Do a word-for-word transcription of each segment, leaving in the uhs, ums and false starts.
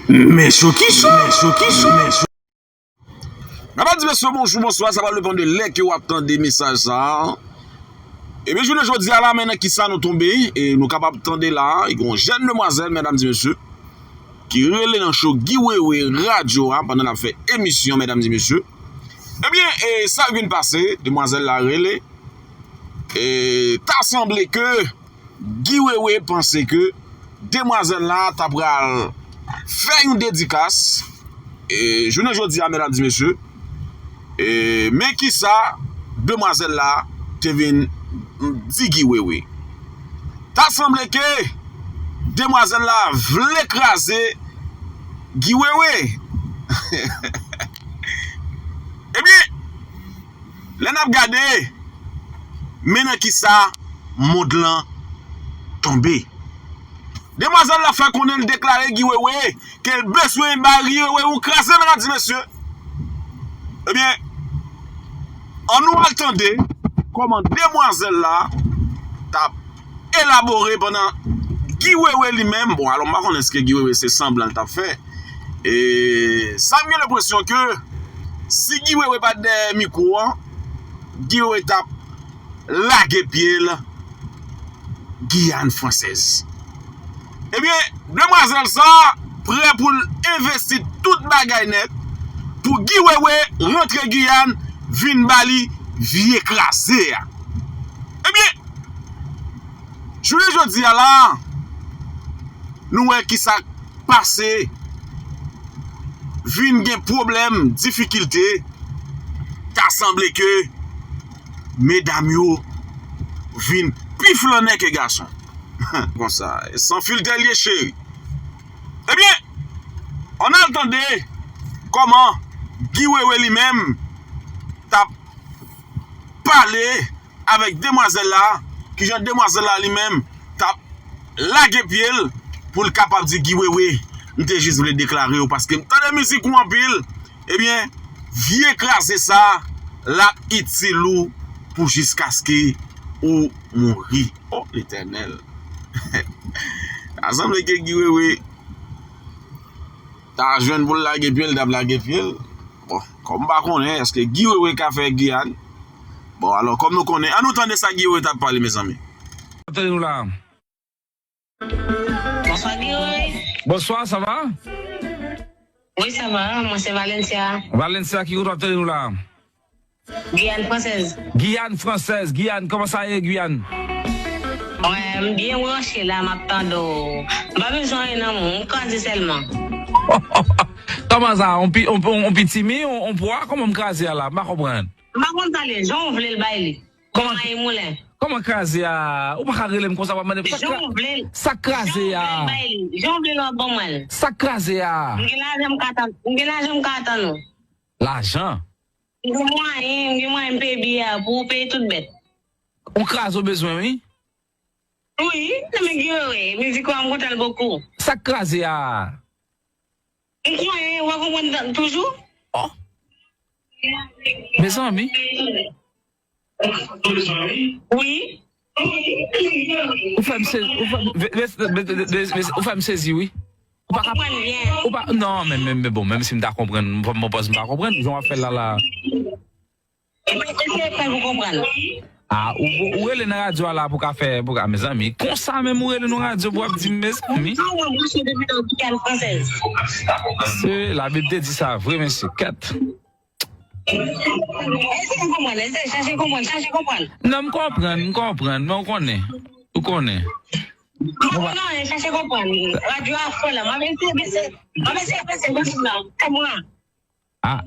Men cho ki cho, men cho ki cho, men cho. Medam, mesye, bonjou, bonswa. Sa pral depann de lè ke w ap tande mesaj sa a. Ebyen, jounen jodi a la, men nan kisa nou tonbe, e nou kapab tande la, gen yon jèn demwazèl, medam, mesye, ki rele nan show Guy Wewe radyo a pandan l ap fè emisyon, medam, mesye. Ebyen, e sa k vin pase, demwazèl la rele, e ta sanble ke Guy Wewe panse ke demwazèl la ta pral fè yon dedikas, e, jounen jodi a, medam, mesye, e, men kisa demwazèl la te vin di Guy Wewe. Ta sanble ke demwazèl la vle kraze Guy Wewe. Ebyen, lè n ap gade, men nan kisa mond lan tonbe. Demwazèl la fè konnen l deklare Guy Wewe ke l bezwen bay Guy Wewe yon kraze, medam, mesye. Ebyen, ann nou al tande kòman demwazèl la t ap elabore pandan Guy Wewe li menm, bon, alò, m pa konnen èske Guy Wewe se sanblan l t ap fè. E sa m gen lenpresyon ke si Guy Wewe pa t dèyè mikwo an, Guy Wewe t ap lage pye l Giyàn Fransèz. Ebyen, demwazèl sa a prè pou l envesti tout bagay nèt pou Guy Wewe rantre Giyàn, vin ba li vye kraze a. Ebyen, jounen jodi a la, nou wè kisa k pase, vin gen pwoblèm, difikilte, ta sanble ke medam yo vin pi flannè ke gason. Konsa, e san filtè l ye, cheri. Ebyen, ann al tande kòman Guy Wewe li menm t ap pale avèk demwazèl la, kijan demwazèl la li menm t ap lage pye l pou l kapab di Guy Wewe, m te jis vle deklare w paske m tande mizik ou anpil. Ebyen, vye kraze sa a, l ap itil ou pou jiskaske ou mouri. O Letènèl! Ta sanble ke Guy Wewe ta jwenn pou l lage pye l, l t ap lage pye l. Bon, kòm m pa konnen èske Guy Wewe ka fè Giyàn. Bon, alò, kòm nou konnen, ann nou tande sa Guy Wewe t ap pale, mezanmi. Tande nou la. Bonswa, Guy Wewe. Bonswa, sa va? Wi, sa va. Mwen se Valencia. Valencia, ki kote w ap tande nou la? Giyàn Fransèz. Giyàn Fransèz, Giyàn, kòman sa ye, Giyàn? Mwen, m byen branche la, m ap tande w. M pa bezwen anyen nan men w, m kraze sèlman. Kòman sa? On pi, on, on, on pitimi, on, on pwa? Kòman m kraze a la? M pa konprann. M pa konn sa l ye, jan w vle l bay li. Kòman, kòman kraze a? Ou pa ka rele m konsa, w ap mande m sa k kraze a? Jan w vle l bay li, jan w vle l w ap ban mwen l. Sa k kraze a? M gen lajan m ka tann, m gen lajan m ka tann ou. Lajan? M gen mwayen, m gen mwayen m peye biyè a pou ou peye tout bèt. On kraze w bezwen, wi? Wi, nan men Guy Wewe, mizik ou a m kontan l bokou. Sa k kraze a? M kwè w a konprann toujou. Oh. Mezanmi. Wi. Ou fè m sezi, ou fè m, ve- ve- ve- ve- ve- ve- ou fè m sezi, wi. Ou pa ka, konprann byen. Ou pa, non, men, men, men bon, menm si m ta konprann, m pòz m pa konprann, jan w ap fè l la, la. Eseye fè l pou konprann. Ah, ou, ou, ou rele nan radyo a la pou ka fè, pou ka, mezanmi. Konsa menm ou rele nan radyo pou ap di m, mezanmi. Sa w ap branche depi nan Giyàn Fransèz. Se, Labib te di sa vre, mesye, kèt. Eseye konprann, eseye chache konprann, chache konprann. Non, m konprann, m konprann, men ou konnen. Ou konnen. Non, non, chache konprann. Radyo a fò la. M ap eseye bese, m ap eseye bese vòlim nan. Kòman? Ah.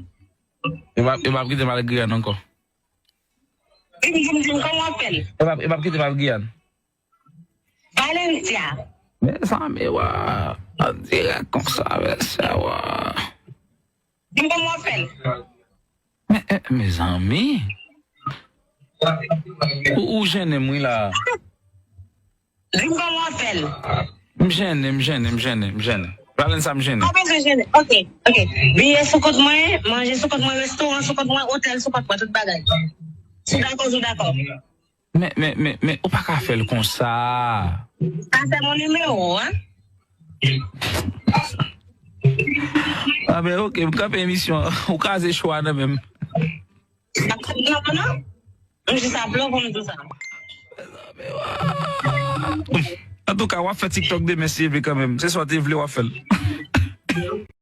Yo p ap, yo p ap kite m al Giyàn ankò. Di m, di m, di m, kòman w ap fè l? Yo p ap, yo p ap kite m al Giyàn. Valencia. Mezanmi, wa, an dirèk konsa, mesye, wa. Di m kòman w ap fè l. Men, eh, mezanmi. Ou, ou jennen m, wi, la. Di m kòman w ap fè l. M jennen, m jennen, m jennen, m jennen. Valencia, m jennen. Pa bezwen jennen. Ok, ok. Biyè sou kont mwen, manje sou kont mwen, restoran sou kont mwen, otèl sou kont mwen, tout bagay. Si w dakò, si w dakò. Men, men, men, men, ou pa ka fè l konsa. Sa se mon nimewo, en. Ah ben, ok, m kanpe emisyon an. Ou kraze cho a nan men m. Ap fè nan non non. M jis ap lou pou m di sa. Antouka, w ap fè TikTok demen si Dieu veut kanmenm. Se sa w te vle, w ap fè l.